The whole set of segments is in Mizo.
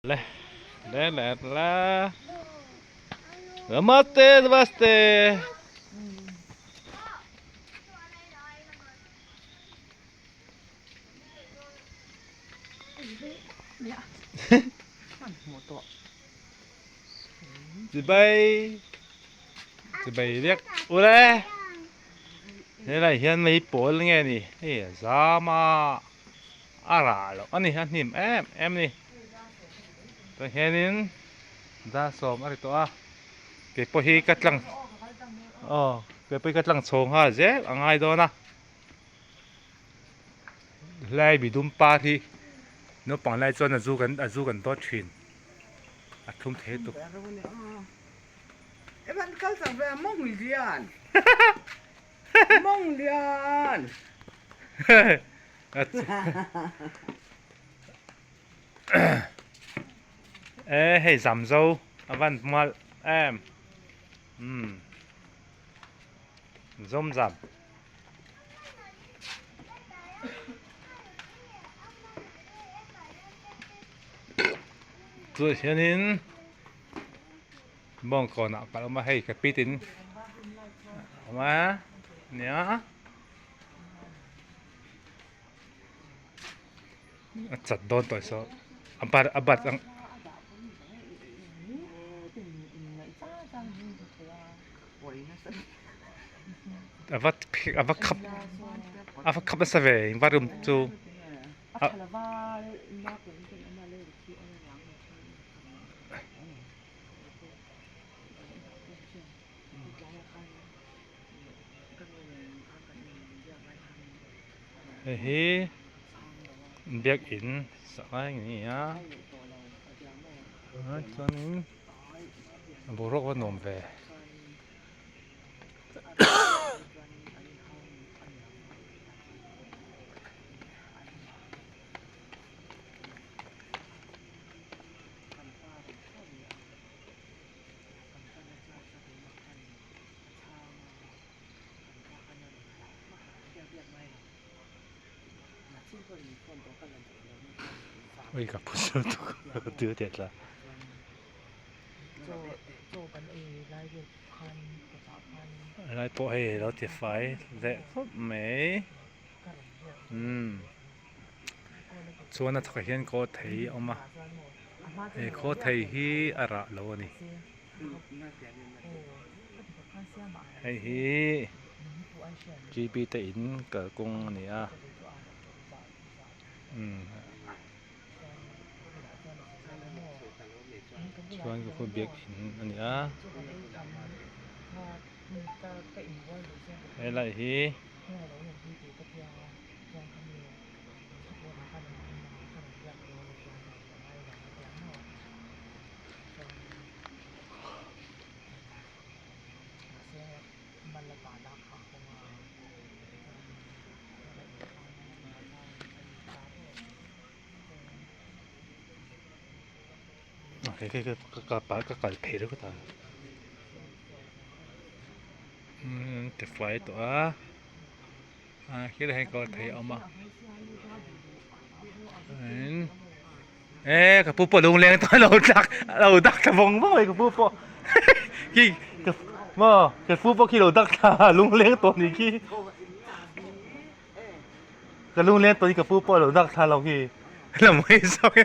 Le le le la. Namaste, namaste. Chibai chibai vek ule helai hian mei pawl nge ni hei a zam a a rah loh a ni a hnim em em a ni tah hianin dar sawm a ri tawh a keipawh hi ka tlang aw keipawh hi ka tlang chho nghal zel a ngai dawn a. Helai bidum par hi naupang lai chuan a zu kan a zu kan dawt thin a thlum thei tuk. Evan kal chak ve mawng lian mawng lian E hei zam zo a van hmual em umm zawm zam. Chuah hianin bawngkawnah kal a awm a hei ka pi tin a awm a nia a chat dawn tawh saw a bar a bar ang. A va a va khap a va khap nasa ve engvar room chu a hei hi biakin sak lai a ni a chuanin boruak a nuam ve. Ui ka phu sur tuk tu te tla. Lai pawh hei lo ti fai leh khawp mai umm chuan a thawk ah hian kaw thei a awm a he khaw thei hi a rah lo a ni hei hi G P te in kalkawng a ni a umm. Chuan ka khaw biakin a ni a helai hi ka kal phei ringawt a umm ti fai tawh a ah khilai hian kawr thei a awm a e ka pu pawh lungleng tawh a lo tlak a lo dak thla vawng vawng mai ka pu pawh khi maw ka pu pawh khi lo dak thla lungleng tawh a nih khi. Ka lung leng tawh hi ka pu pawh a lo dak thla lo hi la mai zawk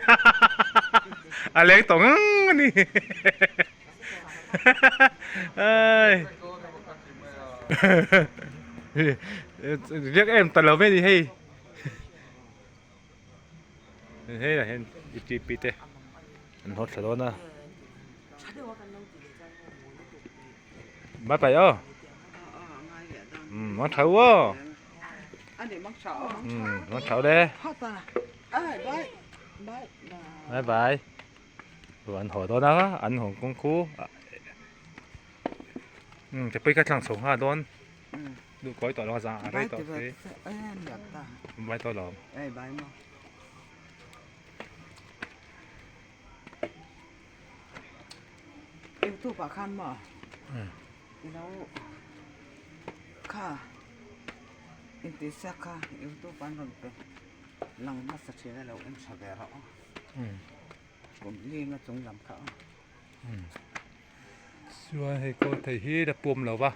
a leng tawh ngang a ni ai riak em ta lo ve ni hei hei lah hian E T P te an haw thla dawn a bye bye aw umm a tha u aw umm a tha u le bye bye an haw dawn a an haw kawng khu umm ke pawh hi ka thlang chho nghal dawn duh kawi tawh lo a zah a rei tawh si bye tawh lo. Youtube ah khan maw ilo kha intihsiak kha youtube an rawn pe lang hmasa thin a lo en tha ve rawh. Kum li nga chung lam kha a. Chuan hei kawl thei hi la pawm lo va.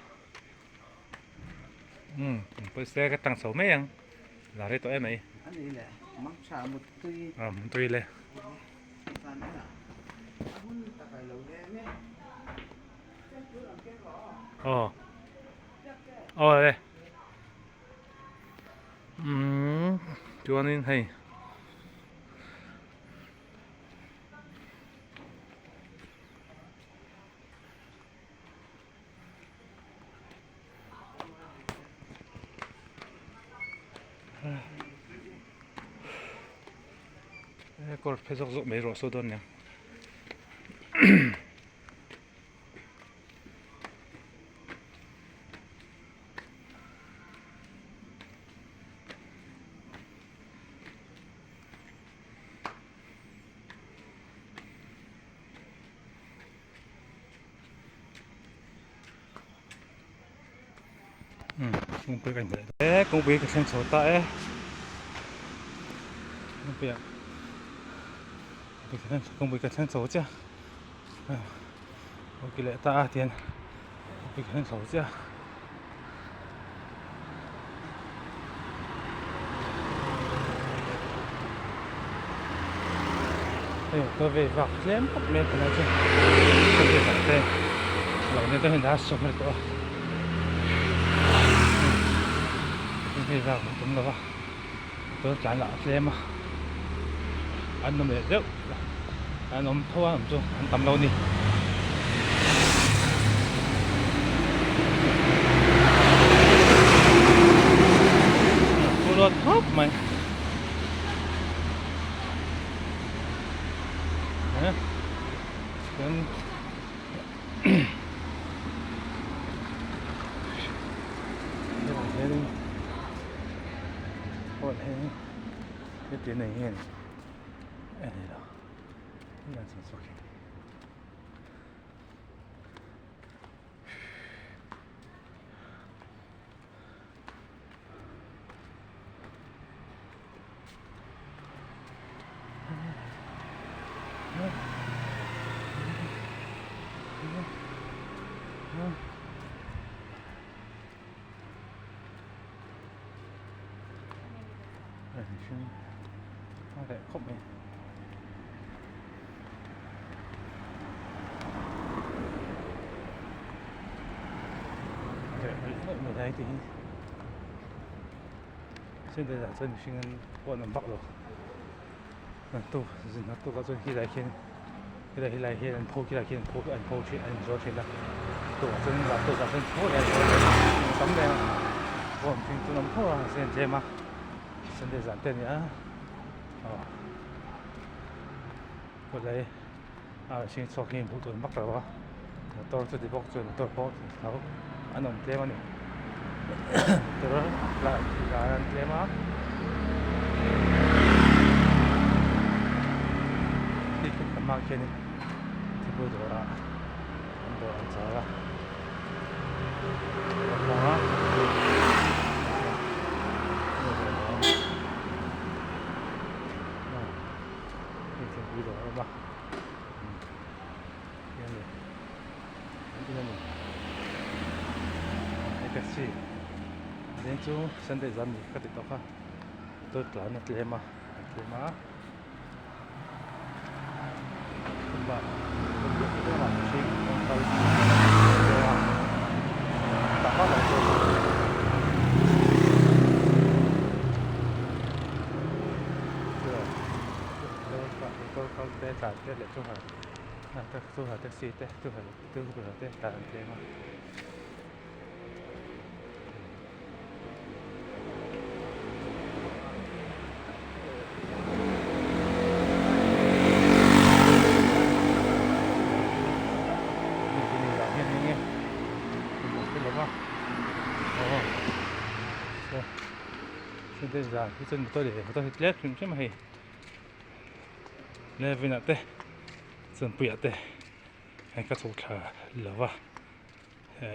Umm pawisa ka tang chho mai ang la rei tawh em mai. A ni le mang tha muttui. A muttui le. Zan inah a hun tak a lo leng e. Aw aw le umm chuanin hei. Kawr phe zawk zawk mai rawh saw dawn nia. Kawngpui ka inhmeh e kawngpui ka thleng chho ta e kawngpui ah kawngpui ka thleng chho chiah a ki leh ta a tihian kawngpui ka thleng chho chiah. Hei motor vei vak tlem khawp mai a tunah chuan motor vei vak te lo nen te hian a sawm a ni tawh a motor vei vak a tum lo va motor tlan lah a tlem a an awm leh deuh an awm tho a awm chu an tam lo a ni. Khawp mai. Sendai ah chuan mihring an pawh an awm vak lo naktuk zin naktuk ah chuan khilai khian khilai helai hian an pho khilai khian an pho an pho thin an inzuar thin a tukah chuan zan pawh zan chuan tho leh a tam leh a pawh mihring chu an awm tho a mahse an tlem a sunday zan te a ni a aw khawlai a mihring chhuak hi hmuh tur an vak lo a motor chuti bawk chuan motor pawh an awm tlem a ni motor lah an tlem a khi ka hmaah khianin thingpui dawrah an dawr an char a a hmang a. Thingpui dawr a awm a hei taxi zing chu sunday zan ni ka ti tawk a motor tlan a tlem a a tlem a mihring an kal a tah vak loh chu. Motor kal te tlan te leh chu ha chu ha taxi te chu ha two wheeler te tlan an tlem a. Motor hi tlem hrim hrim a hei. Levin-ah te Chanpuiah te hei ka chho thla lo va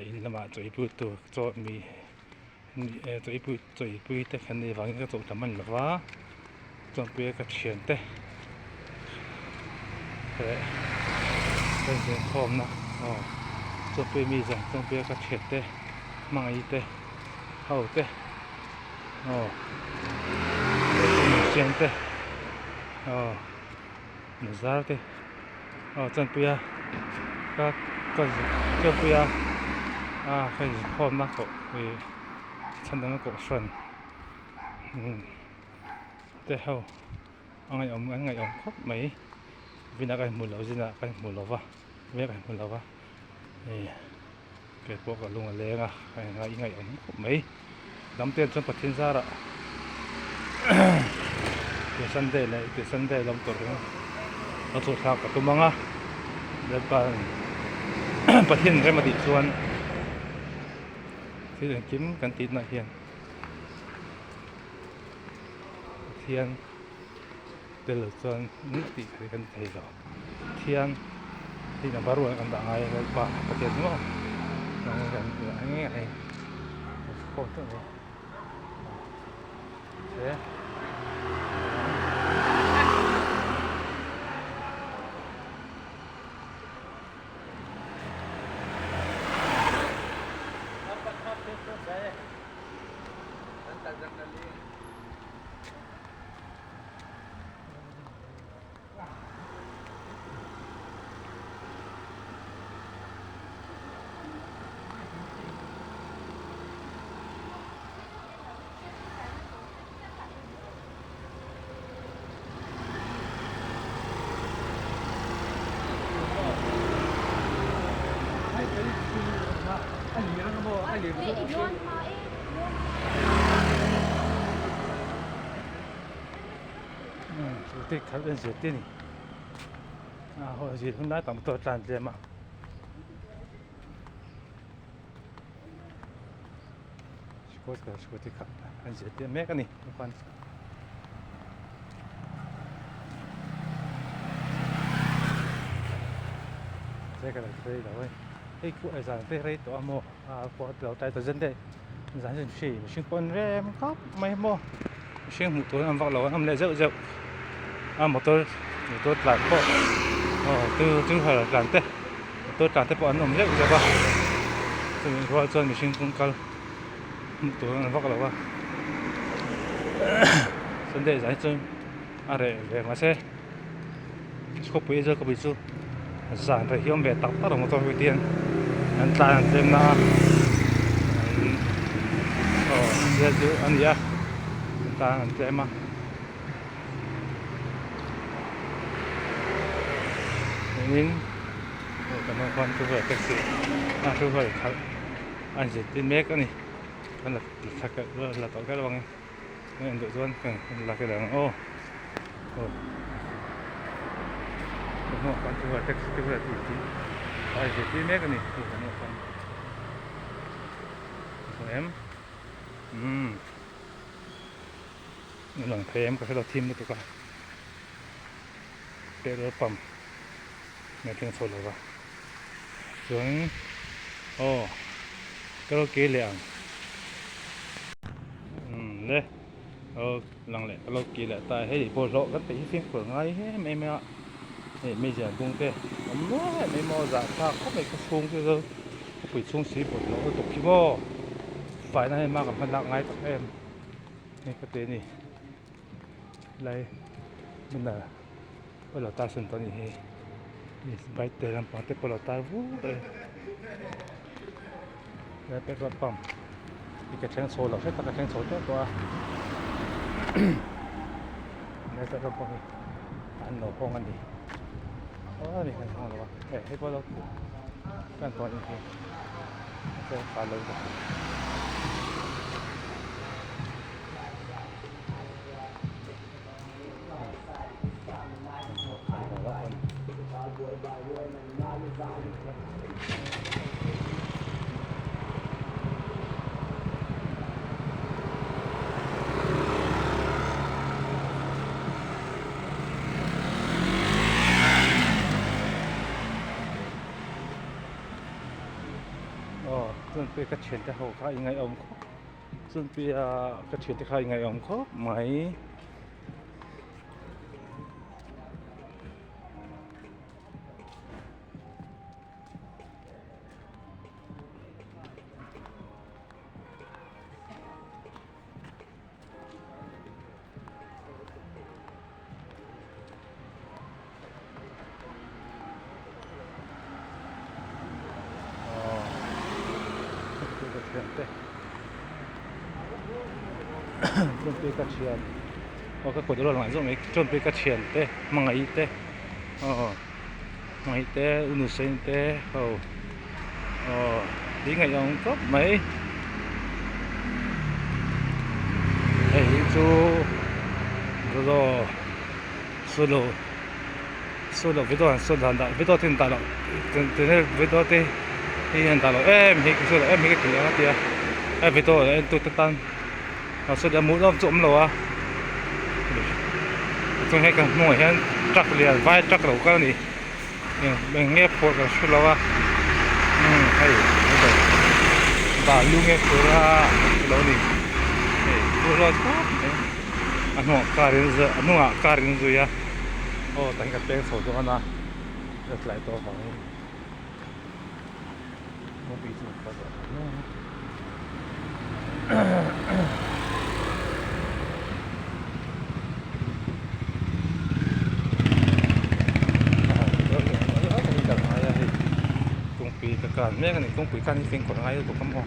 in lamah chawipui tur chaw mi chawipui chawipui te kan nei vangin ka chho thla hman lo va Chanpuia ka thian te. Leh kan zirkhawmna aw chawpui mi zawng chawpui a ka thian te hmangaih te ho te aw siam te aw bazar te aw chanpui a ka ka chawpui a a ka inkhawmna koh ih chhandamna kohhran te ho. A ngaihawm an ngaihawm khawp mai vin a ka hmu loh zinah ka hmu lo va vek a hmu lo va hei kei pawh ka lung a leng a i ngaihawm khawp mai dam te chuan Pathian zarah tun sunday leh tun sunday lawm tur hi ka chhuah thlak ka tum ang a Lalpa Pathian rem a tih chuan thil engkim kan tih na hian. Pathian tel lo chuan eng tih theih kan thei lo Pathian hi number one kan dah ngai a Lalpa Pathian maw kan dah nge nge khawm teuh mai he. Scooty khalh an zirtir a ni a haw zir hun lai tak motor a tlan tlem a scooty khalh an zirtir mek a ni. Hei khu zan te rei tawh a maw a pawh a lo tlai ta zen te zan hi hri mihring pawh an rem khawp mai maw mihring hmuh tur an awm vak lo an awm leh zeuh zeuh a motor motor tlan pawh aw two two wheeler tlan te motor tlan te pawh an awm zeuh zeuh a chumi rual chuan mihring kawng kal hmuh tur an awm vak lo a sunday zan hi chu a reh ve mahse khawpui Aizawl khawpui chu zan reh hi a awm ve tak tak motor ho te hian an tlan an tlem na a aw vel chu a ni a an tlan an tlem a chuanin kan hmuh khan two wheeler taxi a two wheeler khalh a inzirtir mek a ni kan la la tawh kher avangin. En duh chuan la ke ang aw aw ka hmuh khan chu taxi te bulah tih tih a zirtir mek a ni hei ka hmuh khan a em umm a lang thei em ka hre lo thim lutuk a petrol pump hmel thleng chho lova chuan aw karaoke leh ang umm le aw lang leh karaoke leh ta hei bawlhhlawh kan tih hi fimkhur ngai em em a hei meizial bung te awm nuai mai maw zahthlak khawp mai khawchhung te chu khawpui chhung si bawlhhlawh lutuk hi maw faina hi hma kan hman lak ngai tak em hei ka ti a ni lai hmuna. Pawh lo tar sawn tawh a nih hi bike te lampang te pawh lo tar vur tawh a ni petrol pump hi ka thleng chho lo hret a ka thleng chho teuh tawh a petrol pump hi an lo hawng a ni aw ni an hawng lo a hei pawh lo kan tawh a nih hi a lo. Aw chuan ka thiante ho kha i ngaihawm khawp. Chungpuia ka thiante kha i ngaihawm khawp mai. te Tawngpui ka thian aw ka kut erawh a lang zawk mai Tawngpui ka thian te hmangaih te aw hmangaih te u nusain te ho aw tui ngaih ang khawp mai hei hi chu solo solo video an sawi dan dah video te an dah loh video te hi an dah loh em hi ka sawi loh em hi ka ti ang a tia a video la en tu te tan a sawi a hmuh lawm chu a awm lo a chuan hei kan hnungah hian truck lian vai truck lo kal a ni eng nge phurh kan hre lo a umm hei balu nge phur a lo ni hei phur lawt khawp mai a hnungah car in a hnungah car in zui a aw tah hian ka peng chho dawn a ka tlai tawh avangin kawngpui chu ka zawh ang hlauh a. Kawngpui ka kan mek a ni kawngpui khan hi fengkawl a ngai lutuk a maw.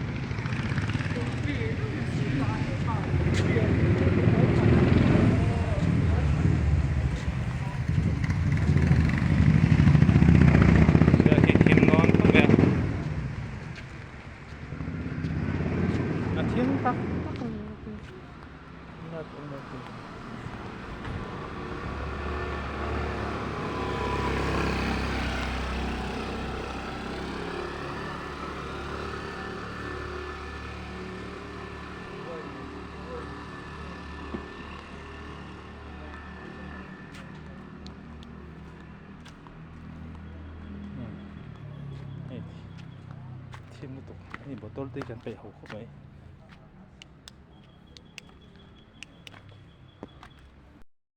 A thim tak tak a ni Hei thim lutuk hei bottle te hi kan peih ho khawp mai.